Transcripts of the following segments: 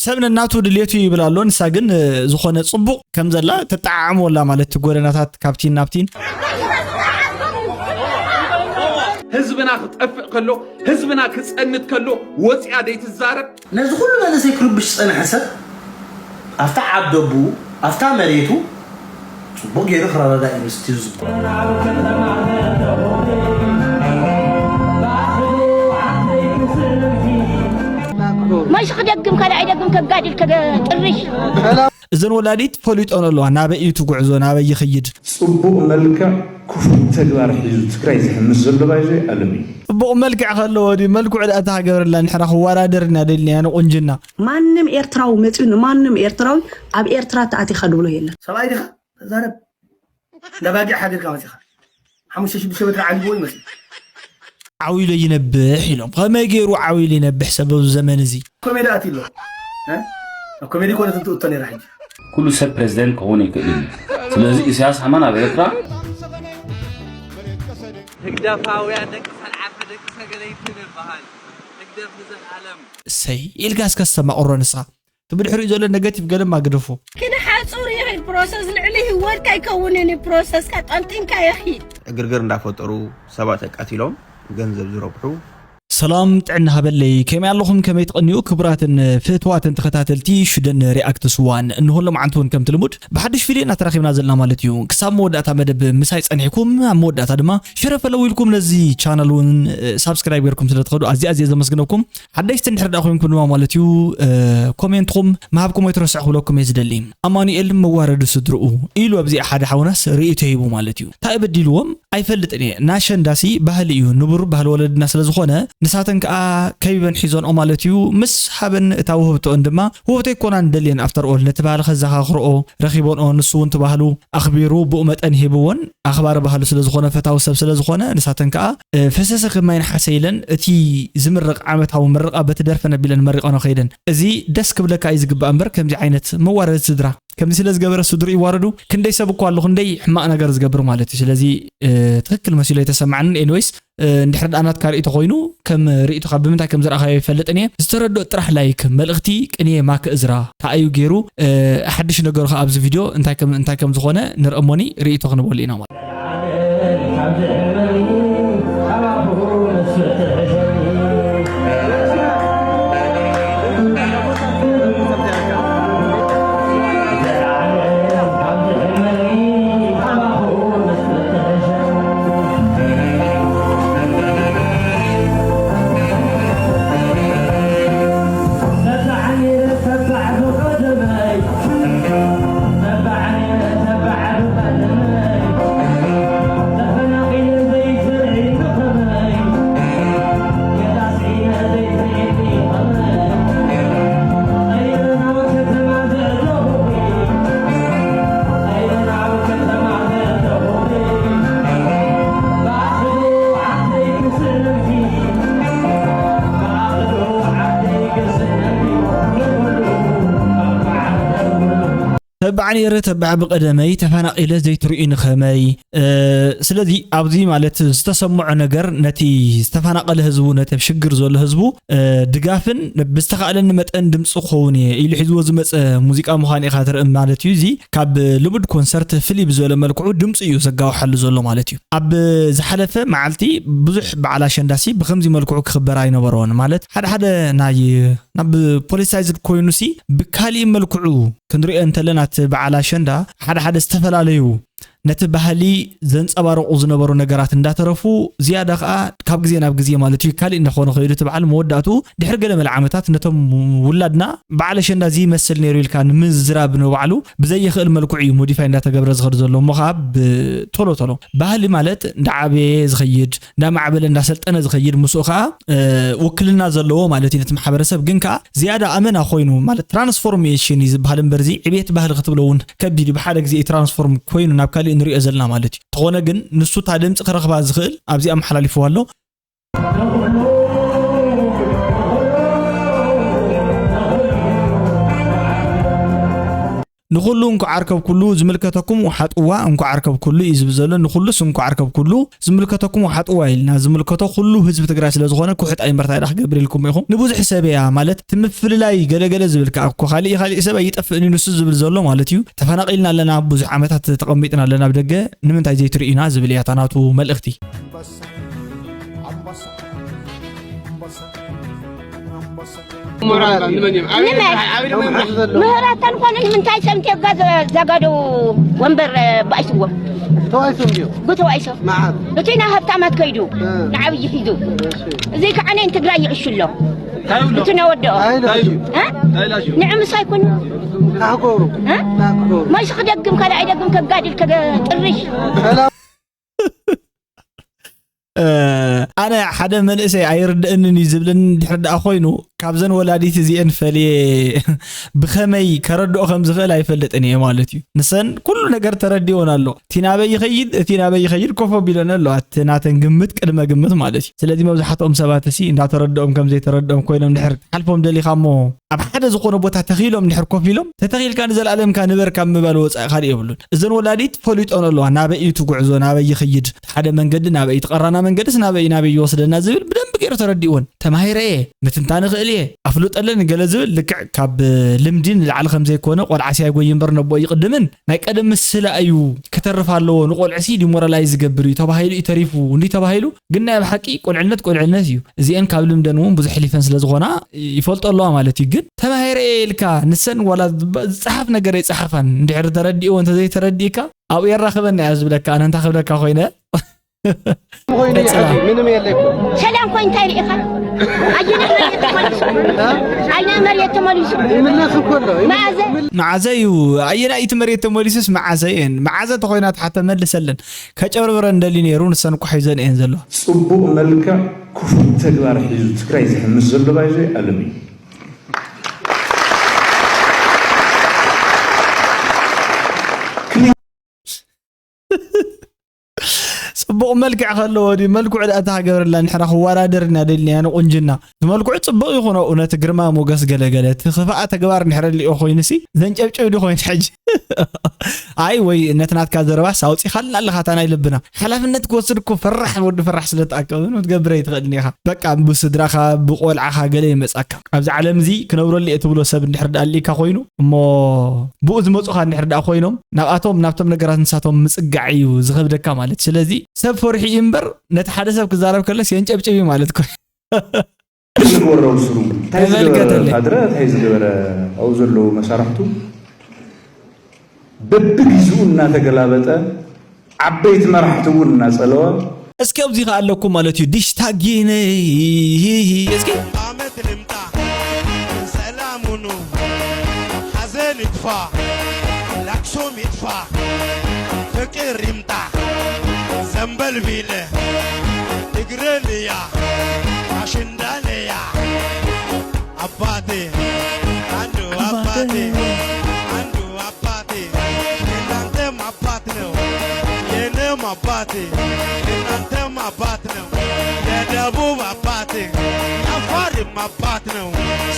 ሰብ ነናቱ ድሌቱ ይብል ኣሎ። ንሳ ግን ዝኾነ ጽቡቕ ከም ዘላ ተጠዓዕሞ ኣላ ማለት፣ እቲ ጎደናታት ካብቲን ናብቲን። ህዝብና ክጠፍእ ከሎ፣ ህዝብና ክጸንት ከሎ ወጽያ ዘይትዛረብ። ነዚ ኩሉ መንእሰይ ክርብሽ ዝጸንሐ ሰብ ኣብታ ዓደቡ ኣብታ መሬቱ ጽቡቕ ገይሩ ክረዳዳእ እዩ ምስቲ ህዝቡ። ማይሽ ክደግም ካልኣይ ደግም ከጋድል ከጥርሽ እዘን ወላዲት ፈሊጦን ኣለዋ ናበይ እዩ እቲ ጉዕዞ ናበይ ይኸይድ። ጽቡቕ መልክዕ ክፉእ ተግባር ሒዙ ትግራይ ዝሕምስ ዘሎ ባይዘ ኣለም እዩ። ጽቡቕ መልክዕ ከለዎ ድዩ መልክዑ ደኣ ተሃገበረላ ንሕና ክወዳደር ኢና ደሊና ንቑንጅና። ማንም ኤርትራዊ መጺኡ ንማንም ኤርትራዊ ኣብ ኤርትራ ተኣቲኻ ድብሎ የለን። ሰብኣይ ዲኻ ተዛረብ። እንዳ ባጊዕ ሓዲርካ መጺኻ ሓሙሽተ ሽዱሽተ ሜትሪ ዓሊብዎ ይመስል። ዓው ኢሉ ይነብሕ ኢሎም። ከመይ ገይሩ ዓው ኢሉ ይነብሕ ሰብ ኣብዚ ዘመን እዚ? ኮሜዲ ኣትዩ ኣሎ። እ? ኣብ ኮሜዲ ኮነት እንትእቶ ነይራ ሕጂ። ኩሉ ሰብ ፕሬዝደንት ክኸውን ኣይክእልን እዩ። ስለዚ ኢሳያስ ሓማ ናብ ኤርትራ ህግደፋውያን ደቂ ሰንዓፈ ደቂ ሰገለይቲ ንበሃል። ህግደፍ ንዘልኣለም። እሰይ ኢልካ እስከ ዝተማቕሮ ንስኻ። እቲ ብድሕሪኡ ዘሎ ነገቲቭ ገለማ ግደፎ። ክንሓጹር ይኽእል ፕሮሰስ ልዕሊ ህይወትካ ኣይከውንን እዩ ፕሮሰስካ ጠንጢንካ ይኺድ። ዕግርግር እንዳፈጠሩ ሰባት ኣቃቲሎም ገንዘብ ዝረብሑ ሰላም ጥዕና ሃበለይ ከመይ ኣለኹም ከመይ ትቐንዩ ክቡራትን ፍትዋትን ተኸታተልቲ ሽደን ሪኣክትስ ዋን እንሆ ሎምዓንቲ እውን ከምቲ ልሙድ ብሓድሽ ቪድዮ ኢና ተራኺብና ዘለና ማለት እዩ ክሳብ መወዳእታ መደብ ምሳይ ጸኒሕኩም ኣብ መወዳእታ ድማ ሸረፈለው ኢልኩም ነዚ ቻናል እውን ሳብስክራይብ ገርኩም ስለ ትኸዱ ኣዝየ ኣዝየ ዘመስግነኩም ሓደሽቲ እንድሕር ደኣ ኮይንኩም ድማ ማለት እዩ ኮሜንትኹም ምሃብኩም ኣይትረስዑ ክብለኩም እየ ዝደሊ ኣማኑኤል መዋረዲ ስድርኡ ኢሉ ኣብዚኣ ሓደ ሓውናስ ርእይቶ ሂቡ ማለት እዩ እንታይ በዲልዎም ኣይፈልጥን እየ ናሸንዳሲ ባህሊ እዩ ንቡር ባህሊ ወለድና ስለ ዝኾነ ንሳተን ከኣ ከቢበን ሒዞንኦ ማለት እዩ ምስ ሃበን እታ ውህብቶኦን ድማ ውህብቶ ኣይኮናን ደልየን ኣፍተር ኦል ነቲ ባህሊ ከዘኻኽርኦ ረኺቦንኦ ንሱ እውን ትባህሉ ኣኽቢሩ ብኡ መጠን ሂብዎን ኣኽባሪ ባህሉ ስለ ዝኾነ ፈታዊ ሰብ ስለ ዝኾነ ንሳተን ከኣ ፈሰሰ ከማይ ነሓሰ ኢለን እቲ ዝምረቕ ዓመታዊ ምርቓ በቲ ደርፈን ኣቢለን መሪቐኖ ከይደን እዚ ደስ ክብለካ እዩ ዝግባእ እምበር ከምዚ ዓይነት መዋረዲ ስድራ ከምዚ ስለ ዝገበረ ስድሩ ይዋረዱ ክንደይ ሰብ እኮ ኣሎ ክንደይ ሕማቕ ነገር ዝገብር ማለት እዩ ስለዚ ትክክል መሲሉ ኣይተሰማዓንን ኤኒወይስ እንድሕር ደኣ ናትካ ርእይቶ ኮይኑ ከም ርእይቶኻ ብምንታይ ከም ዝረኣኻዮ ይፈልጥን እየ ዝተረድኦ ጥራሕ ላይክ መልእኽቲ ቅንየ ማክ እዝራ ተኣዩ ገይሩ ሓድሽ ነገሩ ከኣ ኣብዚ ቪድዮ እንታይ ከም እንታይ ከም ዝኾነ ንርእ እሞኒ ርእይቶ ክንበሉ ኢና ማለት ተባዕ ነይረ ተባዕ ብቐደመይ ተፈናቒለ ዘይትርእዩኒ ኸመይ ስለዚ ኣብዚ ማለት ዝተሰምዖ ነገር ነቲ ዝተፈናቐለ ህዝቡ ነቲ ኣብ ሽግር ዘሎ ህዝቡ ድጋፍን ብዝተኻእለኒ መጠን ድምፂ ክኸውን እየ ኢሉ ሒዝዎ ዝመፀ ሙዚቃ ምዃን ኢኻ ትርኢ ማለት እዩ እዚ ካብ ልሙድ ኮንሰርት ፍልይ ብዝበለ መልክዑ ድምፂ እዩ ዘጋውሓሉ ዘሎ ማለት እዩ ኣብ ዝሓለፈ መዓልቲ ብዙሕ በዓል ኣሸንዳሲ ብከምዚ መልክዑ ክኽበር ኣይነበሮን ማለት ሓደ ሓደ ናይ ናብ ፖለቲሳይዝድ ኮይኑ ሲ ብካሊእ መልክዑ ክንሪኦ እንተለና እቲ በዓል ኣሸንዳ ሓደ ሓደ ዝተፈላለዩ ነቲ ባህሊ ዘንጸባርቑ ዝነበሩ ነገራት እንዳተረፉ ዝያዳ ከኣ ካብ ግዜ ናብ ግዜ ማለት እዩ ካሊእ እንዳኾነ ከይዱ እቲ በዓል መወዳእቱ ድሕሪ ገለ መለ ዓመታት ነቶም ውላድና በዓል ኣሸንዳ እዚ ይመስል ነይሩ ኢልካ ንምዝራብ ንባዕሉ ብዘየኽእል መልክዑ እዩ ሞዲፋይ እንዳተገብረ ዝኸድ ዘሎ እሞ ከኣ ብቶሎ ቶሎ ባህሊ ማለት እንዳዓበየ ዝኸይድ እንዳማዕበለ እንዳሰልጠነ ዝኸይድ ምስኡ ከዓ ውክልና ዘለዎ ማለት እዩ ነቲ ማሕበረሰብ ግን ከዓ ዝያዳ ኣመና ኮይኑ ማለት ትራንስፎርሜሽን እዩ ዝበሃል እምበር እዚ ዕቤት ባህሊ ክትብሎ እውን ከቢድ እዩ ብሓደ ግዜ እዩ ትራንስፎርም ኮይኑ ናብ ካሊእ ንሪኦ ዘለና ማለት እዩ እንተኾነ ግን ንሱ እታ ድምፂ ክረኽባ ዝኽእል ኣብዚ ኣመሓላሊፍዋ ኣሎ ንኹሉ እንኳዕ ኣርከብኩሉ፣ ዝምልከተኩም ውሓጥዋ እንኳዕ ኣርከብኩሉ እዩ ዝብል ዘሎ። ንኹሉስ እንኳዕ ኣርከብኩሉ፣ ዝምልከተኩም ውሓጥዋ ኢልና። ዝምልከቶ ኩሉ ህዝቢ ትግራይ ስለ ዝኾነ፣ ኩሕጥ ኣይምበር እንታይ ደኣ ክገብር ኢልኩም ኢኹም። ንብዙሕ ሰብ እያ ማለት፣ እቲ ምፍልላይ ገለገለ ዝብል ከኣ እኮ፣ ካሊእ ካሊእ ሰብ ኣይጠፍእን እዩ ንሱ ዝብል ዘሎ ማለት እዩ። ተፈናቒልና ኣለና፣ ብዙሕ ዓመታት ተቐሚጥና ኣለና ኣብ ደገ፣ ንምንታይ ዘይትርእዩና ዝብል እያ እታ ናቱ መልእኽቲ። ምህረተን ኮነ ንምንታይ ሰምቴጋ ዘገደው ወንበር ባእስዎም ተዋይሶም ድዮም ብተዋይሶ መዓብ እቲ ና ሃብታማት ከይዱ ንዓብይ ሒዙ እዚ ከዓ ናይ ትግራይ ይዕሹ ኣሎ እቲ ነወደኦ ኣይለሽ ንዕምስ ኣይኮኑ ታሕጎሩ ታሕጎሩ ማይስ ክደግም ካልኣይ ደግም ከጋድል ከጥርሽ ሰላም ኣነ ሓደ መንእሰይ ኣይርድእንን እዩ ዝብልን ድሕር ደኣ ኮይኑ ካብዘን ወላዲት እዚአን ፈልየ ብኸመይ ከረድኦ ከም ዝኽእል ኣይፈልጥን እየ ማለት እዩ። ንሰን ኩሉ ነገር ተረዲኦን ኣሎ። እቲ ናበይ ይኸይድ እቲ ናበይ ይኸይድ ኮፍ ኣቢለን ኣለዋ። እቲ ናተን ግምት ቅድመ ግምት ማለት እዩ። ስለዚ መብዛሕትኦም ሰባት እሲ እንዳተረድኦም ከም ዘይተረድኦም ኮይኖም ድሕር ሓልፎም ደሊኻ እሞ ኣብ ሓደ ዝኾነ ቦታ ተኺሎም ድሕር ኮፍ ኢሎም ተተኺልካ ንዘለኣለምካ ንበር ካብ ምባል ወፃኢ ካልእ የብሉን። እዘን ወላዲት ፈሊጦን ኣለዋ ናበይ እዩ እቲ ጉዕዞ ናበይ ይኸይድ ሓደ መንገዲ ናበይ ትቐራና መንገድስ ናበይ ናበይ ይወስደና ዝብል ብደንቢ ገይሩ ተረዲእወን። ተማሂረ እየ ምትንታን እኽእል እየ ኣፍልጦ ኣለኒ ገለ ዝብል ልክዕ ካብ ልምዲ ንላዕሊ ከም ዘይኮነ ቆልዓ ሲያይጎይ እምበር ነቦ ይቕድምን ናይ ቀደም ምስላ እዩ ክተርፍ ኣለዎ ንቆልዕሲ ዲሞራላይዝ ዝገብር እዩ ተባሂሉ እዩ ተሪፉ እንዲ ተባሂሉ ግን ናይ ብሓቂ ቁልዕነት ቁልዕነት እዩ። እዚአን ካብ ልምደን እውን ብዙሕ ሕሊፈን ስለ ዝኾና ይፈልጦ ኣለዋ ማለት እዩ። ግን ተማሂረ እየ ኢልካ ንሰን ዋላ ዝፀሓፍ ነገር ኣይፀሓፋን እንድሕር ተረዲእዎ እንተዘይተረዲእካ ኣብኡ የራኽበና እያ ዝብለካ ኣነ እንታ ክብለካ ኮይነ ኮይኑ ይሓዚ ምንም የለ እኮ ሰላም ኮይ እንታይ ርኢኻ ኣየነ መሬት ተመሊሱ ኣየነ መሬት ተመሊሱ ይምለስ እኮ ኣሎ መዓዘ መዓዘ እዩ ኣየናይቲ መሬት ተመሊሱስ መዓዘ እየን መዓዘ ተኾይና ትሓተ መልሰለን ከጨብርብረ እንደሊ ነይሩ ንሰን እኳ ሒዘን እየን ዘለዋ ፅቡቕ መልክዕ ክፉእ ተግባር ሒዙ ትግራይ ዝሕምስ ዘሎ ባይዞ ኣለም እዩ ፅቡቕ መልክዕ ከለዎ ድዩ መልክዑ ደኣ ተሃገብረላ ንሕና ክወዳደር ኢና ደልናያ ንቁንጅና እቲ መልክዑ ፅቡቕ ይኹን ኣብኡ ነቲ ግርማ ሞገስ ገለገለ እቲ ክፍኣ ተግባር እንድሕረ ልኦ ኮይኑሲ ዘንጨብጭብ ዲ ኮይኑ ሕጂ ኣይ ወይ ነቲ ናትካ ዘረባስ ኣውፂኻልና ኣለኻ እታ ናይ ልብና ሓላፍነት ክወስድ እኮ ፈራሕ ወዲ ፈራሕ ስለ ተኣከበ ክትገብር ኣይትኽእልን ኢኻ በቃ ብስድራኻ ብቆልዓኻ ገለ ይመፃካ ኣብዚ ዓለም እዚ ክነብረሉ እየ ትብሎ ሰብ እንድሕር ደኣ ኣልኢካ ኮይኑ እሞ ብኡ ዝመፁኻ እንድሕር ደኣ ኮይኖም ናብኣቶም ናብቶም ነገራት ንሳቶም ምፅጋዕ እዩ ዝኸብደካ ማለት እዩ። ስለዚ ሰብ ፈሪሑ እዩ እምበር ነቲ ሓደ ሰብ ክዛረብ ከለስ የንጨብጭብ እዩ ማለት እኮ እዩ። ንግበሮ ስሩ እንታይ ዝገበረ ካድረ እንታይ ዝገበረ ኣብኡ ዘለዉ መሳርሕቱ በብግዝኡ እናተገላበጠ ዓበይቲ መራሕቲ እውን እናፀለወ እስኪ ኣብዚ ከ ኣለኩም ማለት እዩ ዲሽ ታጊነይ እስኪ ዓመት ልምጣ ሰላም ሁኑ ሓዘን ይጥፋ ላክሶም ይጥፋ ፍቅር ይምጣ ዘንበል ቢለ እግረን እያ ኣሽንዳን እያ ኣባቴ ኣንዱ ኣባቴ ኣንዱ አባቴ የእናንተም አባት ነው የኔም አባቴ የእናንተም አባት ነው የደቡብ አባቴ የአፋርም አባት ነው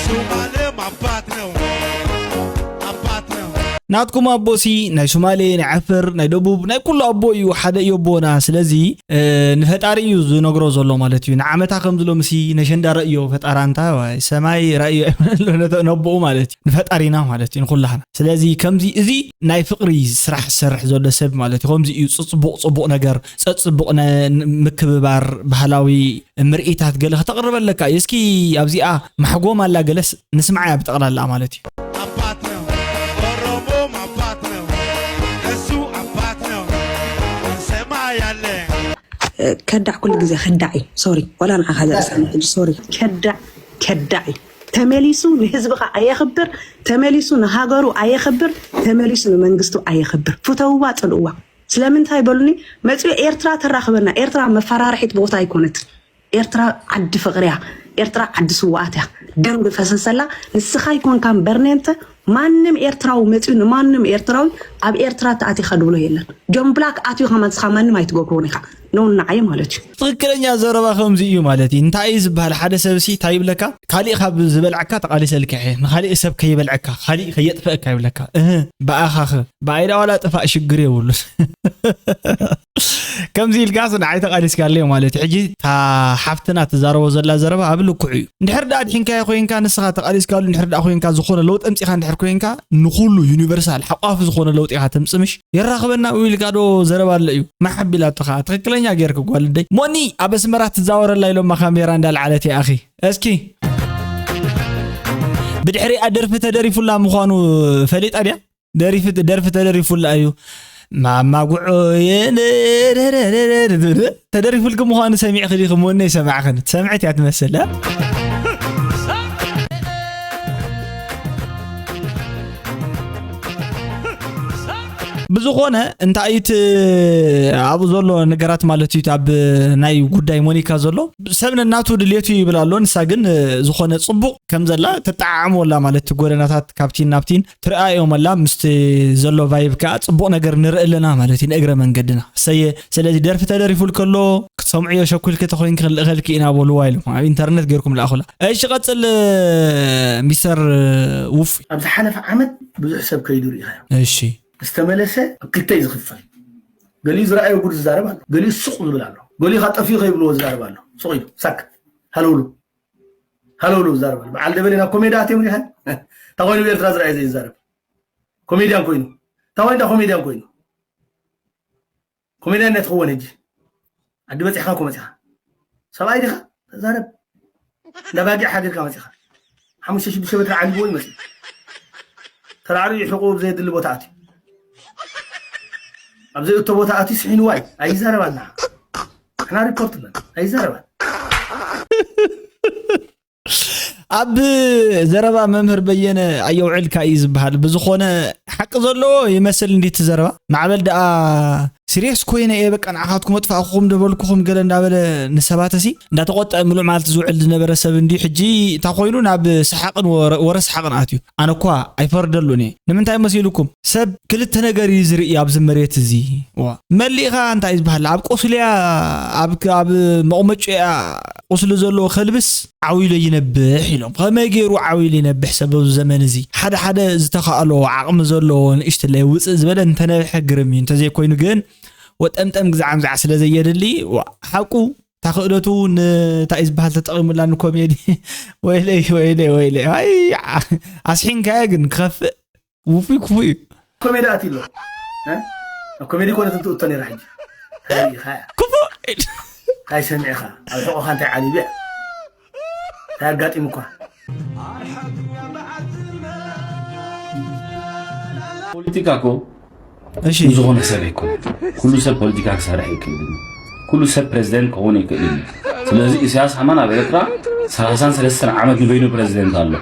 ሱማሌም አባት ነው አባት ነው ናትኩም ኣቦሲ ናይ ሱማሌ ናይ ዓፈር ናይ ደቡብ ናይ ኩሉ ኣቦ እዩ ሓደ እዩ ኣቦና ስለዚ ንፈጣሪ እዩ ዝነግሮ ዘሎ ማለት እዩ ንዓመታ ከም ዝሎምሲ ነሸንዳ ረእዮ ፈጣራ እንታ ሰማይ ራእዮ ነብኡ ማለት እዩ ንፈጣሪና ማለት እዩ ንኩላህና ስለዚ ከምዚ እዚ ናይ ፍቅሪ ስራሕ ዝሰርሕ ዘሎ ሰብ ማለት እዩ ከምዚ እዩ ፅፅቡቅ ፅቡቅ ነገር ፀፅቡቅ ምክብባር ባህላዊ ምርኢታት ገለ ከተቕርበለካ እዩ እስኪ ኣብዚኣ ማሕጎም ኣላ ገለስ ንስምዓያ ብጠቕላላ ማለት እዩ አባት ነው ኦሮሞም አባት ነው እሱ አባት ነው ሰማይ ያለ ከዳዕ ኩሉ ግዜ ከዳዕ እዩ ሶሪ ወላ ንዓኻ ዘርሳኒ ሕጂ ሶሪ ከዳዕ ከዳዕ እዩ ተመሊሱ ንህዝብኻ ኣየኽብር ተመሊሱ ንሃገሩ ኣየኽብር ተመሊሱ ንመንግስቱ ኣየኽብር ፍተውዋ ፅልእዋ ስለምንታይ በሉኒ መፅኡ ኤርትራ ተራኽበና ኤርትራ መፈራርሒት ቦታ ኣይኮነትን ኤርትራ ዓዲ ፍቕሪ እያ ኤርትራ ዓዲ ስውኣት እያ ደም ዝፈሰሰላ ንስኻ ኣይኮንካን በርኔንተ ማንም ኤርትራዊ መፅኡ ንማንም ኤርትራዊ ኣብ ኤርትራ ተኣቲኻ ድብሎ የለን። ጆን ብላክ ኣትዩ ከማን ንስኻ ማንም ኣይትገብርዎን ኢኻ። ነው ንዓይ ማለት እዩ። ትኽክለኛ ዘረባ ከምዚ እዩ ማለት እዩ። እንታይ እዩ ዝበሃል? ሓደ ሰብ ሲ እንታይ ይብለካ? ካሊእ ካብ ዝበልዓካ ተቓሊሰልካ እየ፣ ንኻሊእ ሰብ ከይበልዐካ፣ ካሊእ ከየጥፈእካ ይብለካ። እህ፣ ብኣኻኸ? ብኣይ ዳ ዋላ ጥፋእ ሽግር የብሉን። ከምዚ ኢልካስ ንዓይ ተቓሊስካለይ ማለት እዩ። ሕጂ እታ ሓፍትና ትዛረቦ ዘላ ዘረባ ኣብ ልክዑ እዩ። እንድሕር ደኣ ድሒንካዮ ኮይንካ፣ ንስኻ ተቓሊስካሉ እንድሕር ደኣ ኮይንካ፣ ዝኾነ ለውጢ ኣምጺኻ እንድሕር ኮይንካ፣ ንኹሉ ዩኒቨርሳል ሓቋፊ ዝኾነ ለውጢ ኢኻ ተምጽእ ምሽ? የራኽበና እዩ ኢልካ ዶ ዘረባ ኣሎ እዩ? ማሕ ኣቢላቶ ኸኣ። ትኽክለኛ ጌርክ ጓል ደይ። ሞኒ ኣብ ኣስመራ ትዛወረላ ኢሎማ ካሜራ እንዳልዓለት እያ ኣኺ። እስኪ ብድሕሪኣ ደርፊ ተደሪፉላ ምዃኑ ፈሊጣ ድያ? ደሪፊ ደርፊ ተደሪፉላ እዩ። ማማ ጉዑ ተደሪፉልኪ ምዃኑ ሰሚዕኺ ዲኺ? ሞኒ ኣይሰማዕኽን። ትሰምዐት እያ ትመስል። እ? ብዝኾነ እንታይ እቲ ኣብኡ ዘሎ ነገራት ማለት እዩ፣ ኣብ ናይ ጉዳይ ሞኒካ ዘሎ ሰብ ነናቱ ድልየቱ ይብል ኣሎ። ንሳ ግን ዝኾነ ጽቡቕ ከም ዘላ ተጠዓዕሞ ኣላ ማለት እቲ ጎደናታት ካብቲን ናብቲን ትርኣዮም ኣላ። ምስቲ ዘሎ ቫይብ ከኣ ጽቡቕ ነገር ንርኢ ኣለና ማለት እዩ፣ ንእግረ መንገድና። ሰየ፣ ስለዚ ደርፊ ተደሪፉልኪ ኣሎ፣ ክትሰምዕዮ ሸኩልኪ ተኾይንኪ ክንልእኸልኪ ኢና በልዋ ኢሎም ኣብ ኢንተርነት ጌርኩም ለኣኹላ። እሺ፣ ቀጽል ሚስተር ውፉይ። ኣብ ዝሓለፈ ዓመት ብዙሕ ሰብ ከይዱ ርኢኻዮ። እሺ። ዝተመለሰ ኣብ ክልተ እዩ ዝኽፈል። ገሊኡ ዝረኣዮ ጉድ ዝዛረብ ኣሎ፣ ገሊኡ ሱቕ ዝብል ኣሎ፣ ገሊኡ ካብ ጠፊኡ ከይብልዎ ዝዛረብ ኣሎ። ሱቕ ኢሉ ሳክ ሃለውሉ ሃለውሉ ዝዛረብ ኣሎ። በዓል ደበሌ ናብ ኮሜዲ ኣትዮም ሪኻ እንታይ ኮይኑ ብኤርትራ ዝረኣየ ዘይዛረብ? ኮሜድያን ኮይኑ እንታይ ኮይኑ ኮሜድያን ኮይኑ? ኮሜድያን ናይ ትኸውን ሕጂ ዓዲ በጺሕካ እኮ መጺኻ። ሰብኣይ ዲኻ? ተዛረብ። እንዳ ባጊዕ ሓዲርካ መጺኻ። ሓሙሽተ ሽዱሽተ ሜትሪ ዓሊብዎ ይመጽእ። ተራዕሪዑ ሕቑ ኣብ ዘየድሊ ቦታ ኣትዩ። ኣብ ዘይእቶ ቦታ ኣትዩ ስሒንዋ እዩ። ኣይዛረባና። ንሕና ሪፖርት ኣለና። ኣይዛረባን። ኣብ ዘረባ መምህር በየነ ኣየውዕልካ እዩ ዝበሃል። ብዝኾነ ሓቂ ዘለዎ ይመስል እንዲ እቲ ዘረባ። ማዕበል ደኣ ሲሪየስ ኮይነ እየ በቃ ንዓኻትኩም ኣጥፋእኹም ደበልኩኹም ገለ እንዳበለ ንሰባትሲ እንዳተቆጠዐ ምሉእ መዓልቲ ዝውዕል ዝነበረ ሰብ እንዲ ሕጂ እንታይ ኮይኑ ናብ ሰሓቕን ወረ-፣ ወረ ሰሓቕን ኣትዩ። ኣነ እኳ ኣይፈርደሉን እየ። ንምንታይ መሲልኩም? ሰብ ክልተ ነገር እዩ ዝርኢ ኣብዚ መሬት እዚ። ዋ፣ መሊእኻ እንታይ እዩ ዝበሃል? ኣብ ቁስልያ፣ ኣብ፣ ኣብ መቑመጭያ ቁስሊ ዘለዎ ከልብስ ዓው ኢሉ ይነብሕ ኢሎም። ከመይ ገይሩ ዓው ኢሉ ይነብሕ? ሰብ ኣብዚ ዘመን እዚ ሓደ ሓደ ዝተኻእሎ ዓቕሚ ዘለዎ ንእሽትለይ ውፅእ ዝበለ እንተነብሐ ግርም እዩ። እንተዘይኮይኑ ግን ወጠምጠም ግዛዕ ምዛዕ ስለ ዘየድሊ፣ ዋ፣ ሓቁ እታ ክእለቱ እንታይ እዩ ዝበሃል ተጠቒሙላ ንኮሜዲ። ወይለይ፣ ወይለይ፣ ወይለይ። ኣይ፣ ኣስሒንካዮ ግን ክኸፍእ። ውፉይ ክፉእ እዩ። ኮሜዲ ኣትዩ ኣሎ። እ? ኣብ ኮሜዲ ኮነት እንትእቶ ነይራ ሕጂ። እንታይ ኢኻ? ክፉእ! እንታይ ሰሚዕኻ? ኣብ ሕቖኻ እንታይ ዓሊቡ? እንታይ ኣጋጢሙኳ? ፖለቲካ እኮ እሺ። ንዝኾነ ሰብ ኣይኮነን። ኩሉ ሰብ ፖለቲካ ክሰርሕ ይክእል እዩ። ኩሉ ሰብ ፕሬዚደንት ክኸውን ይክእል እዩ። ስለዚ ኢሳያስ ሓማን ኣብ ኤርትራ ሰላሳን ሰለስተን ዓመት ንበይኑ ፕሬዚደንት ኣሎ።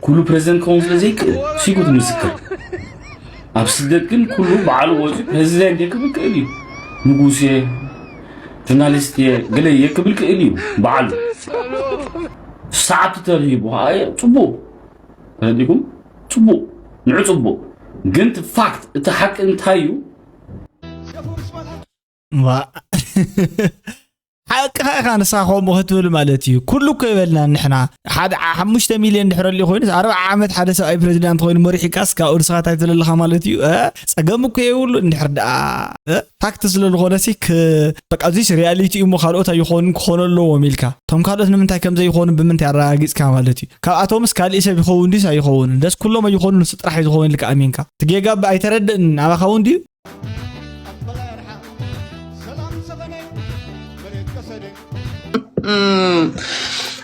ኩሉ ፕሬዚደንት ክኸውን ስለ ዘይክእል፣ ሲኩት ምስክር። ኣብ ስደት ግን ኩሉ ባዕሉ ወፂኡ ፕሬዚደንት እየ ክብል ክእል እዩ። ንጉስ እየ፣ ጆርናሊስት እየ፣ ገለ እየ ክብል ክእል እዩ ባዕሉ። ሰዓብቲ ተርሂቡ፣ ኣየ፣ ፅቡቅ። ተረዲኩም? ፅቡቅ። ንዑ ፅቡቅ። ግን እቲ ፋክት፣ እቲ ሓቂ እንታይ እዩ? ዋ። ሓቅኻ ኢኻ፣ ንስኻ ከምኡ ክትብል ማለት እዩ። ኩሉ እኮ ይበልና ንሕና። ሓደ ዓ-፣ ሓሙሽተ ሚልዮን ድሕረ ኣልኡ ኮይኑስ፣ ኣርብዓ ዓመት ሓደ ሰብኣይ ፕሬዚዳንት ኮይኑ መሪሕካስ፣ ካብኡ ንስኻ እንታይ ትብል ኣለኻ ማለት እዩ? እ? ጸገም እኮ የብሉ፣ እንድሕር ደኣ፣ እ? ፋክት ስለ ዝኾነሲ፣ ክ-፣ በቃ፣ እዚስ ሪያሊቲ እዩ እሞ፣ ካልኦት ኣይኾኑን፣ ክኾኑ ኣለዎም ኢልካ። እቶም ካልኦት ንምንታይ ከም ዘይኾኑ ብምንታይ ኣረጋጊጽካ ማለት እዩ? ካብኣቶምስ ካሊእ ሰብ ይኸውን ድዩስ ኣይኸውን? ደስ ኩሎም ኣይኾኑን፣ ንሱ ጥራሕ እዩ ዝኸውን ኢልካ ኣሚንካ። እቲ ጌጋ ብ-፣ ኣይተረድእን፣ ኣባኻ እውን ድዩ?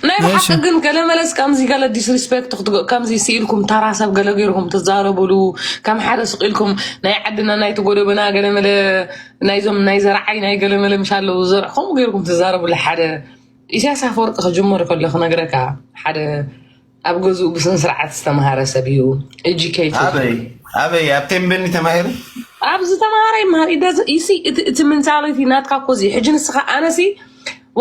ናይ ብሓቂ ግን ገለ መለስ ከምዚ ገለ ዲስሪስፔክት ክትገ-፣ ከምዚ ስኢልኩም ተራ ሰብ ገለ ገይርኩም ትዛረብሉ፣ ከም ሓደ ስቕ ኢልኩም ናይ ዓድና ናይ እቲ ጎደቦና ገለ መለ ናይዞም ናይ ዘርዓይ ናይ ገለ መለ ምሽ ኣለዉ ዘርዕ ከምኡ ገይርኩም ትዛረብሉ። ሓደ ኢሳያስ ኣፈወርቂ ክጅምር ከሎ ክነግረካ፣ ሓደ ኣብ ገዝኡ ብስነ ስርዓት ዝተምሃረ ሰብ እዩ። ኤጁኬትድ። ኣበይ ኣበይ ኣብ ቴምቤን ተማሂሩ? ኣብ ዝተምሃረ ይምሃር። It doesn't፣ you see፣ እቲ፣ እቲ ሜንታሊቲ ናትካ እኮ እዚ። ሕጂ ንስኻ፣ ኣነሲ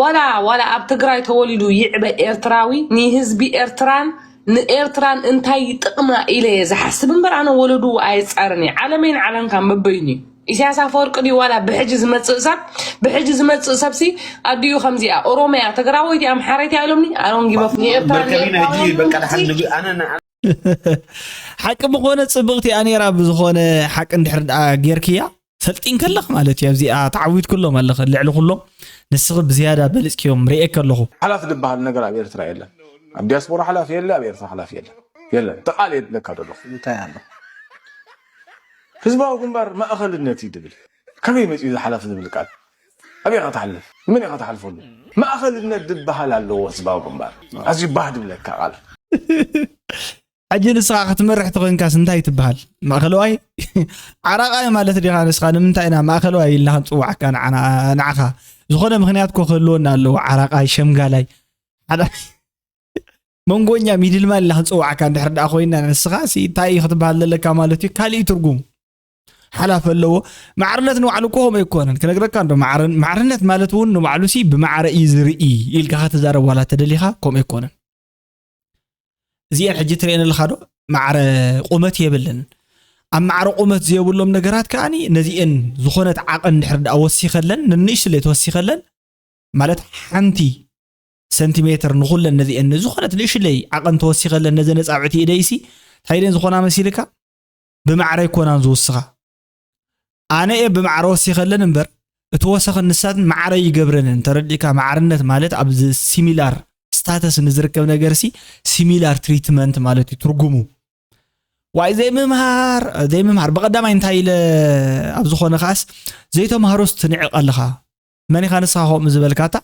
ዋላ፣ ዋላ ኣብ ትግራይ ተወሊዱ ይዕበ ኤርትራዊ ንህዝቢ ኤርትራን ንኤርትራን እንታይ ጥቕማ ኢለ እየ ዝሓስብ እምበር፣ ኣነ ወለዱ ኣይጻረን እየ። ዓለመይን ዓለምካን በበይኑ እዩ። ኢሳያስ ኣፈወርቂ ድዩ ዋላ ብሕጂ ዝመጽእ ሰብ? ብሕጂ ዝመጽእ ሰብሲ ኣዲኡ ከምዚኣ ኦሮመያ፣ ትግራወይቲ፣ ኣምሓረይቲ ኢሎምኒ ኣሮን ጊበፍ ንኤርትራ በርከቢና ሕጂ በቃ ደሓን ንግ ኣነ ሓቂ ምኾነ ጽብቕቲ ኣኔራ ብዝኾነ ሓቂ እንድሕር ደኣ ጌርክያ ሰልጢን ከለኽ ማለት እዩ ኣብዚኣ ተዓዊት ኩሎም ኣለኸ ልዕሊ ኩሎም ንስኺ ብዝያዳ በልጽክዮም ርእየ ከለኹ ሓላፍ ዝበሃል ነገር ኣብ ኤርትራ የለን። ኣብ ዲያስፖራ ሓላፍ የለ፣ ኣብ ኤርትራ ሓላፍ የለን። የለን ተቓል የድለካ ደለኹ እንታይ ኣሎ ህዝባዊ ግንባር ማእኸልነት እዩ ድብል። ከመይ መፅኡ እዚ ሓላፍ ዝብል ቃል ኣበይ ኢኻ ትሓልፍ? መን ኢኻ ትሓልፈሉ? ማእኸልነት ዝበሃል ኣለዎ ህዝባዊ ግንባር። ኣዝዩ ባህ ድብለካ ቃል ሕጂ ንስኻ ክትመርሕ ተኾይንካስ እንታይ ትበሃል? ማእኸለዋይ ዓራቓይ ማለት ዲኻ ንስኻ? ንምንታይ ኢና ማእኸለዋይ ኢልና ክንፅዋዕካ ንዓና- ንዓኻ? ዝኾነ ምኽንያት ኮ ክህልወና ኣለዎ። ዓራቓይ፣ ሸምጋላይ፣ ሓደ መንጎኛ፣ ሚድልማን ኢልና ክንፅዋዕካ እንድሕር ደኣ ኮይና ንስኻ ሲ እንታይ እዩ ክትበሃል ዘለካ ማለት እዩ? ካሊእ ትርጉም ሓላፍ ኣለዎ። ማዕርነት ንባዕሉ እኮ ከምኡ ኣይኮነን። ክነግረካ እንዶ ማዕርን- ማዕርነት ማለት እውን ንባዕሉ ሲ ብማዕረ እዩ ዝርኢ ኢልካ ክትዛረብ ዋላ ተደሊኻ ከምኡ ኣይኮነን። እዚኤን ሕጂ ትርእየን ኣለኻ ዶ? ማዕረ ቁመት የብለን። ኣብ ማዕረ ቁመት ዘየብሎም ነገራት ከኣኒ ነዚኤን ዝኾነት ዓቐን ድሕር ደኣ ወሲኸለን ንንእሽትለይ ተወሲኸለን ማለት ሓንቲ ሰንቲሜትር ንኹለን ነዚኤን ዝኾነት ንእሽለይ ዓቐን ተወሲኸለን ነዘን ኣጻብዕቲ ኢደይሲ እንታይ ኢለን ዝኾና መሲልካ? ብማዕረ ኣይኮናን ዝውስኻ። ኣነ እየ ብማዕረ ወሲኸለን እምበር እቲ ወሰኽን ንሳትን ማዕረ ይገብረንን። ተረዲእካ? ማዕርነት ማለት ኣብዚ ሲሚላር ስታተስ ንዝርከብ ነገር ሲ ሲሚላር ትሪትመንት ማለት እዩ ትርጉሙ። ዋይ ዘይምምሃር ዘይምምሃር ብቐዳማይ እንታይ ኢለ ኣብ ዝኾነ ከኣስ ዘይተምሃሮስ ትንዕቕ ኣለኻ። መን ኢኻ ንስኻ ከምኡ ዝበልካታ?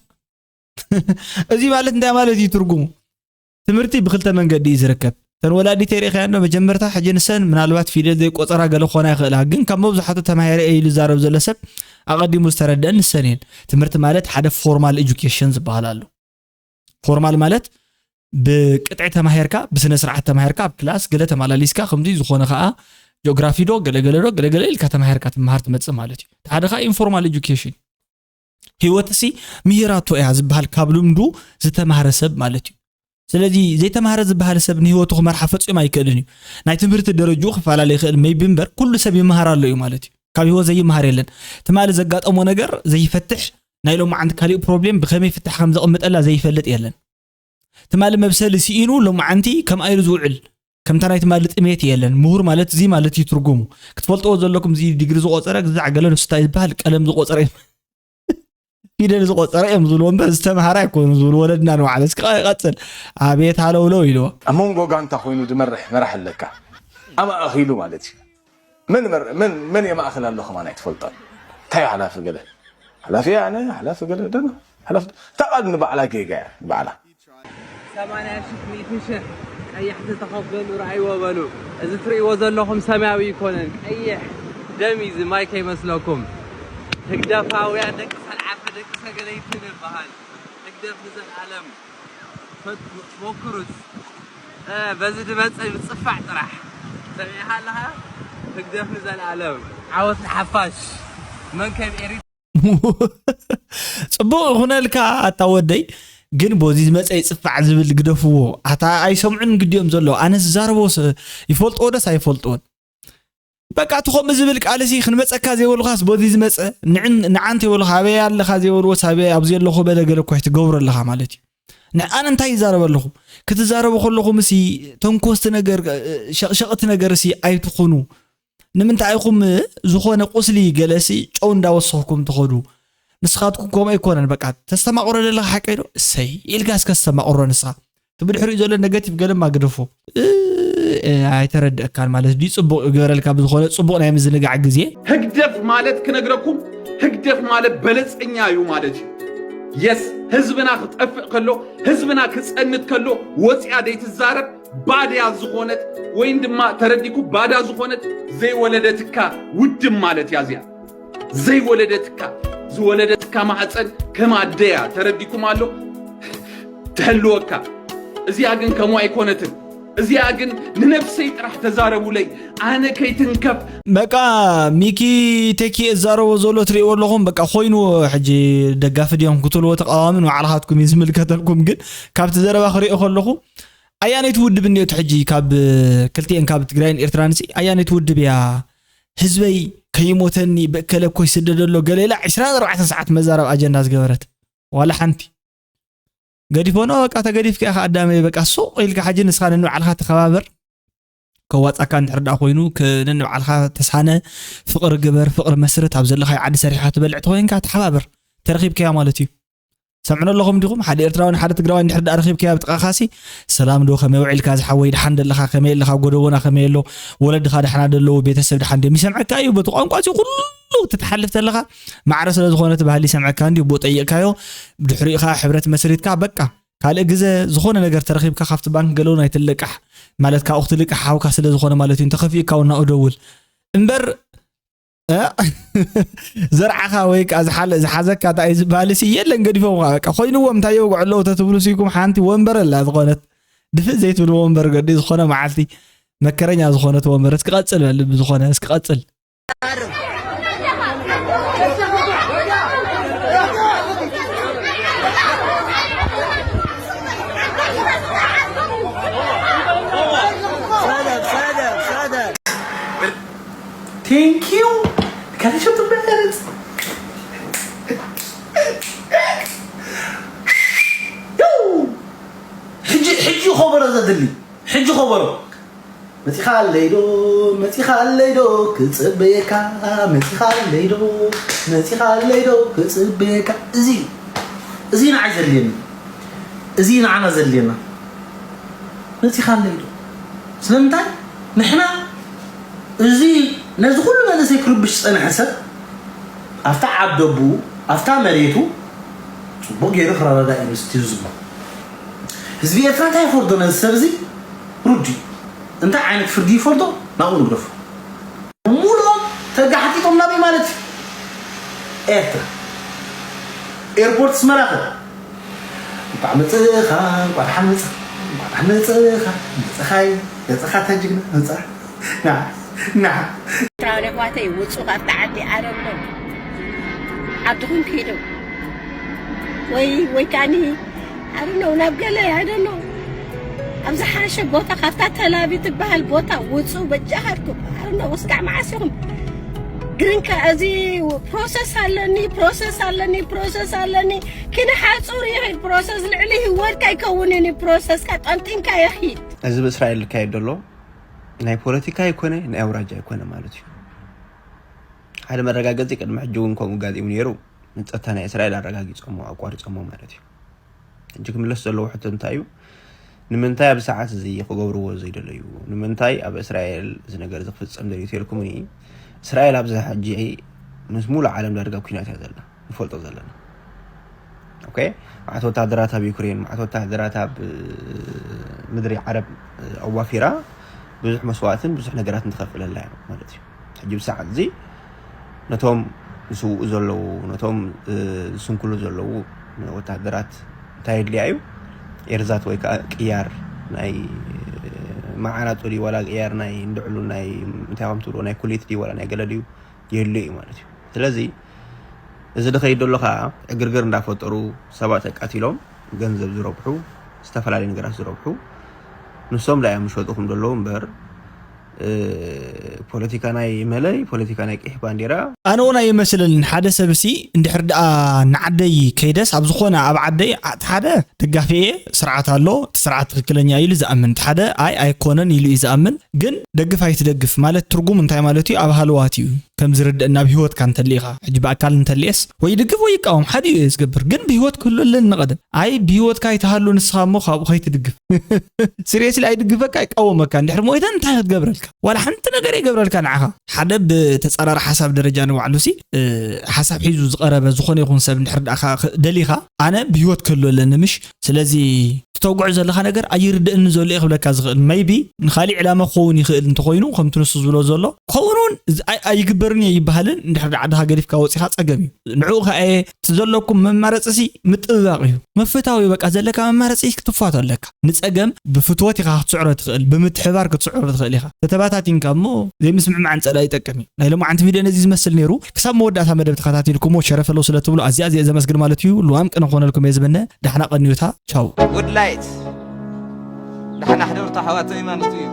እዚ ማለት እንታይ ማለት እዩ ትርጉሙ? ትምህርቲ ብክልተ መንገዲ እዩ ዝርከብ። ተን ወላዲተይ ርኢኻዮ እንዶ መጀመርታ ሕጂ ንሰን ምናልባት ፊደል ዘይቆፀራ ገለ ክኾና ይኽእላ፣ ግን ካብ መብዛሕቱ ተማሂረ እየ ኢሉ ዝዛረብ ዘሎ ሰብ ኣቐዲሙ ዝተረደአን ንሰን እየን። ትምህርቲ ማለት ሓደ ፎርማል ኤጁኬሽን ዝበሃል ኣሎ። ፎርማል ማለት ብቅጥዒ ተማሂርካ ብስነ ስርዓት ተማሂርካ ኣብ ክላስ ገለ ተመላሊስካ ከምዚ ዝኾነ ከዓ ጂኦግራፊ ዶ ገለገለ ዶ ገለገለ ኢልካ ተማሂርካ ትመሃር ትመፅእ ማለት እዩ። ሓደ ከዓ ኢንፎርማል ኤጁኬሽን ህይወትሲ ምሂራቶ እያ ዝበሃል ካብ ልምዱ ዝተማህረ ሰብ ማለት እዩ። ስለዚ ዘይተማህረ ዝበሃል ሰብ ንህይወቱ ክመርሓ ፈፂሙ ኣይክእልን እዩ። ናይ ትምህርቲ ደረጅኡ ክፈላለ ይኽእል maybe እምበር ኩሉ ሰብ ይመሃር ኣሎ እዩ ማለት እዩ። ካብ ህይወት ዘይመሃር የለን። ትማሊ ዘጋጠሞ ነገር ዘይፈትሕ ናይ ሎማዓንቲ ካሊእ ፕሮብሌም ብኸመይ ፍታሕ ከም ዘቕምጠላ ዘይፈልጥ የለን። ትማሊ መብሰሊ ስኢኑ ሎማዓንቲ ከምኣ ኢሉ ዝውዕል ከምታ ናይ ትማሊ ጥሜት የለን። ምሁር ማለት እዚ ማለት እዩ ትርጉሙ። ክትፈልጥዎ ዘለኩም እዚ ዲግሪ ዝቆፀረ ግዛዕ ገለ ንሱ እንታይ ዝበሃል ቀለም ዝቆፀረ ፊደል ዝቆፀረ እዮም ዝብልዎ እምበር ዝተምሃረ ኣይኮኑ ዝብሉ ወለድና ንባዕሉ። እስኪ ቀፅል። ኣቤት ሃለውለው ኢልዎ። ኣብ መንጎ ጋንታ ኮይኑ ዝመርሕ መራሕ ኣለካ። ኣማእኺሉ ማለት እዩ። መን መር- መን መን የማእኽል ኣሎ ከማን ኣይትፈልጦን። እንታይ እዩ ሓላፊ ገለ ሓላፊ ኣነ ሓላፊ ገለ ደና ሓላፊ እታ ቃል ንባዕላ ጌጋ እያ ንባዕላ። ሰማንያ ሺሕ ሚእቲ ሺሕ ቀያሕቲ ተኸፍለሉ ረኣይዎ በሉ። እዚ ትርእይዎ ዘለኹም ሰማያዊ ኣይኮነን፣ ቀይሕ ደም እዩ፣ እዚ ማይ ከይመስለኩም። ህግደፋውያን ደቂ ሰልዓፈ ደቂ ሰገለይቲ ንበሃል። ህግደፍ ንዘለኣለም። ፈት- ሞክሩት። እ፣ በዚ ድመፀ ብፅፋዕ ጥራሕ ሰሚዕኻ ኣለኻ። ህግደፍ ንዘለኣለም። ዓወት ንሓፋሽ። መን ከም ኤሪ ፅቡቕ ይኹነልካ ኣታ ወደይ። ግን በዚ ዝመፀ ይፅፋዕ ዝብል ግደፍዎ። ኣታ ኣይሰምዑን ግዲኦም ዘሎ ኣነ ዝዛረቦ ይፈልጥዎ ደስ ኣይፈልጥዎን። በቃ እቲ ከምኡ ዝብል ቃልሲ ክንመፀካ ዘይበሉኻስ በዚ ዝመፀ ንዓንተ ይበሉኻ ኣበይ ኣለኻ ዘይበልዎስ ኣበይ ኣብዚ ኣለኹ በለ ገለ እኮ ትገብሮ ኣለኻ ማለት እዩ። ንኣነ እንታይ ይዛረብ ኣለኹ? ክትዛረቡ ከለኹም ሲ ተንኮስቲ ነገር ሸቕሸቕቲ ነገር ሲ ኣይትኹኑ። ንምንታይ ኢኹም ዝኾነ ቁስሊ ገለሲ ጨው እንዳወሰኽኩም ትኸዱ? ንስኻትኩም ከምኡ ኣይኮነን። በቃ ተስተማቕሮ ዘለኻ ሓቀይ ዶ? እሰይ ኢልካ እስከ ተስተማቕሮ ንስኻ። እቲ ብድሕሪኡ ዘሎ ነገቲቭ ገለማ ግደፎ። እ፣ እ፣ ኣይተረድእካን ማለት ድዩ? ጽቡቕ ይግበረልካ። ብዝኾነ ጽቡቕ ናይ ምዝንጋዕ ግዜ። ህግደፍ ማለት ክነግረኩም፣ ህግደፍ ማለት በለጸኛ እዩ ማለት እዩ። የስ ህዝብና ክጠፍእ ከሎ፣ ህዝብና ክጸንት ከሎ ወጽያ ዘይትዛረብ ባድያ ዝኾነት ወይን ድማ ተረዲኩ ባዳ ዝኾነት ዘይወለደትካ ውድም ማለት እያ እዚኣ። ዘይወለደትካ ዝወለደትካ ማሕፀን ከም ኣደያ ተረዲኩም ኣሎ ትሕልወካ። እዚኣ ግን ከምኡ ኣይኮነትን። እዚኣ ግን ንነብሰይ ጥራሕ ተዛረቡለይ ኣነ ከይትንከፍ። በቃ ሚኪ ቴኪ እዛረቦ ዘሎ ትሪእዎ ኣለኹም። በቃ ኮይኑ ሕጂ ደጋፊ ድዮም ክትብልዎ ተቃዋሚ ንባዕልኻትኩም እዩ ዝምልከተልኩም። ግን ካብቲ ዘረባ ክሪኦ ከለኹ ኣያነይቲ ውድብ እኒኦት ሕጂ ካብ ክልቲኤን ካብ ትግራይን ኤርትራን ሲ ኣያነይቲ ውድብ እያ ህዝበይ ከይሞተኒ ብእከለ እኮ ይስደደሎ ገሌላ ዕስራን ኣርባዕተን ሰዓት መዛረብ ኣጀንዳ ዝገበረት ዋላ ሓንቲ ገዲፎ ነው በቃ ተገዲፍካ ኢኻ ኣዳመይ በቃ ሱቕ ኢልካ ሕጂ ንስኻ ነንባዕልኻ ተኸባበር ከዋፃካ እንድሕር ደኣ ኮይኑ ነንባዕልካ ተስሓነ ፍቕሪ ግበር ፍቕሪ መስርት ኣብ ዘለኻዮ ዓዲ ሰሪሕካ ትበልዕ ተኾይንካ ተሓባበር ተረኺብካያ ማለት እዩ ሰምዕኖ ኣለኹም ዲኹም ሓደ ኤርትራዊ ንሓደ ትግራዋይ እንድሕር ደኣ ረኺብካያ ብጥቓኻሲ ሰላም ዶ ከመይ ውዒልካ ዝሓወይ ድሓን ደለኻ ከመይ ኣለኻ ጎደቦና ከመይ ኣሎ ወለድኻ ድሓና ደለዉ ቤተሰብ ድሓን ድዮም ይሰምዐካ እዩ በቲ ቋንቋ እዚ ኩሉ ትትሓልፍ ተለኻ ማዕረ ስለ ዝኾነ እቲ ባህሊ ይሰምዐካ እንድዩ ብኡ ጠይቕካዮ ድሕሪኡ ኸዓ ሕብረት መስሪትካ በቃ ካልእ ግዘ ዝኾነ ነገር ተረኺብካ ካብቲ ባንክ ገለ እውን ኣይትልቃሕ ማለት ካብኡ ክትልቃሕ ሓውካ ስለ ዝኾነ ማለት እዩ እንተኸፊኡካ እውን ናብኡ ደውል እምበር እ? ዘርዓኻ ወይ ከዓ ዝሓለ- ዝሓዘካ እንታይ እዩ ዝበሃል ሲ የለን ገዲፎምኻ በቃ ኮይንዎም እንታይ የውግዑ ኣለዉ ተትብሉ ሲኩም ሓንቲ ወንበር ኣላ ዝኾነት ድፍእ ዘይትብልዎ ወንበር ገዲ ዝኾነ መዓልቲ መከረኛ ዝኾነት ወንበር እስኪ ቀፅል በል ብዝኾነ እስኪ ቀፅል Thank you. Can I shut the bed? ሕጂ ሕጂ ኸበሮ ዘድሊ ሕጂ ኸበሮ መፂኻ ኣለይ ዶ መፂኻ ኣለይ ዶ ክፅበየካ መፂኻ ኣለይ ዶ መፂኻ ኣለይ ዶ ክፅበየካ እዚ እዚ ንዓይ ዘድልየኒ እዚ ንዓና ዘድልየና መፂኻ ኣለይ ዶ ስለምንታይ ንሕና እዚ ነዚ ኩሉ መንእሰይ ክርብሽ ዝፀንሐ ሰብ ኣብታ ዓደቡ ኣብታ መሬቱ ፅቡቅ ገይሩ ክረዳዳእ እዩ ምስቲ ህዝቡ ህዝቢ ኤርትራ እንታይ ይፈርዶ ነዚ ሰብ እዚ ሩዲ እንታይ ዓይነት ፍርዲ ይፈርዶ ናብኡ ንግደፎ ሙሉኦም ተጋሕጢጦም ናበይ ማለት እዩ ኤርትራ ኤርፖርት ስመራ ከ እንኳዕ መፅእኻ እንኳዕ ደሓን መፅኻ እንኳዕ ደሓን መፅእኻ መፅኻይ ገፅኻ ታጅግና መፅኻ ና ና ኤርትራውያን ኣሕዋተይ ውፁ ካብቲ ዓዲ ኣረሎ ዓድኹም ክሂዱ ወይ ወይ ካኒ ኣረሎ ናብ ገለ ኣይደሎ ኣብ ዝሓሸ ቦታ ካብታ ተላቢ ትበሃል ቦታ ውፁ በጃኻትኩም ኣረሎ ውስጋዕ መዓስ ኢኹም ግሪን እዚ process ኣለኒ process ኣለኒ process ኣለኒ ኪነ ሓፁር ይኽድ process ልዕሊ ህይወትካ ይከውን እዩ process ካ ጠንጢንካ ይኽድ። እዚ ብእስራኤል ዝካየድ ዘሎ ናይ ፖለቲካ ኣይኮነ ናይ ኣውራጃ ኣይኮነ ማለት እዩ። ሓደ መረጋገፂ ቅድሚ ሕጂ እውን ከምኡ ጋጢሙ ነይሩ። ንፀጥታ ናይ እስራኤል ኣረጋጊፆሞ ኣቋሪፆሞ ማለት እዩ። ሕጂ ክምለስ ዘለዎ ሕቶ እንታይ እዩ? ንምንታይ ኣብዚ ሰዓት እዚ ክገብርዎ ዘይደለዩ? ንምንታይ ኣብ እስራኤል እዚ ነገር እዚ ክፍፀም ደልዩ ተልኩምኒ? እስራኤል ኣብዚ ሕጂ ምስ ሙሉእ ዓለም ዳርጋ ኣብ ኲናት እያ ዘላ፣ ንፈልጦ ዘለና። ኦኬ፣ መዓት ወታሃደራት ኣብ ዩክሬን፣ መዓት ወታሃደራት ኣብ ምድሪ ዓረብ ኣዋፊራ ብዙሕ መስዋእትን ብዙሕ ነገራትን ትኸፍለላ እያ ማለት እዩ። ሕጂ ብሰዓት እዚ ነቶም ዝስውኡ ዘለዉ ነቶም ዝስንክሉ ዘለዉ ወታደራት እንታይ የድልያ እዩ ኤርዛት ወይ ከዓ ቅያር ናይ መዓናጡ ድዩ ዋላ ቅያር ናይ እንድዕሉ ናይ እንታይ ከም ትብልዎ ናይ ኩሊት ድዩ ዋላ ናይ ገለ ድዩ የድልዮ እዩ ማለት እዩ ስለዚ እዚ ድኸይድ ዘሎ ከዓ ዕግርግር እንዳፈጠሩ ሰባት ኣቃቲሎም ገንዘብ ዝረብሑ ዝተፈላለዩ ነገራት ዝረብሑ ንሶም ዳዮም ዝሸጡ ከም ዘለዉ እምበር ፖለቲካ ናይ መለይ ፖለቲካ ናይ ቀይሕ ባንዴራ። ኣነ እውን ኣይመስለንን ሓደ ሰብ ሲ እንድሕር ደኣ ንዓደይ ከይደስ ኣብ ዝኾነ ኣብ ዓደይ እቲ ሓደ ደጋፊ እየ ስርዓት ኣሎ እቲ ስርዓት ትክክለኛ እዩ ኢሉ ዝኣምን እቲ ሓደ ኣይ ኣይኮነን ኢሉ እዩ ዝኣምን ግን ደግፍ ኣይትደግፍ ማለት ትርጉሙ እንታይ ማለት እዩ ኣብ ሃለዋት እዩ ከም ዝርደኣኒ ኣብ ሂወትካ እንተሊእኻ ሕጂ ብኣካል እንተሊኤስ ወይ ይድግፍ ወይ ይቃወም ሓደ እዩ ዝገብር ግን ብሂወት ክህሉ ኣለኒ ቀደም ኣይ ብሂወትካ ኣይትሃሉ ንስኻ እሞ ካብኡ ከይትድግፍ Seriously ኣይድግፈካ ኣይቃወመካ እንድሕር ሞይተ እንታይ ክትገብረልካ ዋላ ሓንቲ ነገር ይገብረልካ ንዓኻ ሓደ ብተፃራሪ ሓሳብ ደረጃ ንባዕሉ ሲ ሓሳብ ሒዙ ዝቀረበ ዝኾነ ይኹን ሰብ እንድሕር ደኣ ደሊኻ ኣነ ብሂወት ክህሉ ኣለኒ ምሽ ስለዚ ትተጉዕ ዘለኻ ነገር ኣይርድእኒ ዘሎ እየ ክብለካ ዝኽእል maybe ንኻሊእ ዕላማ ክኸውን ይኽእል እንተኾይኑ ከምቲ ንሱ ዝብሎ ዘሎ ክኸውን እውን ኣይግበርን እየ ይበሃልን እንድሕር ደኣ ዓድኻ ገዲፍካ ወፂኻ ፀገም እዩ ንዕኡ ከኣ እየ እቲ ዘለኩም መማረፂ ሲ ምጥብባቕ እዩ ምፍታው እዩ በቃ ዘለካ መማረፂ ክትፋቶ ኣለካ ንፀገም ብፍትወት ኢኻ ክትስዕሮ ትኽእል ብምትሕባር ክትስዕሮ ትኽእል ኢኻ ተተባታቲንካ እሞ ዘይምስምዕማዕን ፀላኢ ይጠቅም እዩ ናይ ሎማዓንቲ ቪድዮ ነዚ ዝመስል ነይሩ ክሳብ መወዳእታ መደብ ተኸታቲልኩሞ ሸረፈለው ስለ ትብሉ ኣዝያ ኣዝየ ዘመስግን ማለት እዩ ልዋም ቅነ ክኾነልኩም እየ ዝምነ ዳሕና ቀንዩታ ቻው Good light ደሓን ኣሕደርቱ ኣሕዋተይ ማለቱ እዩ።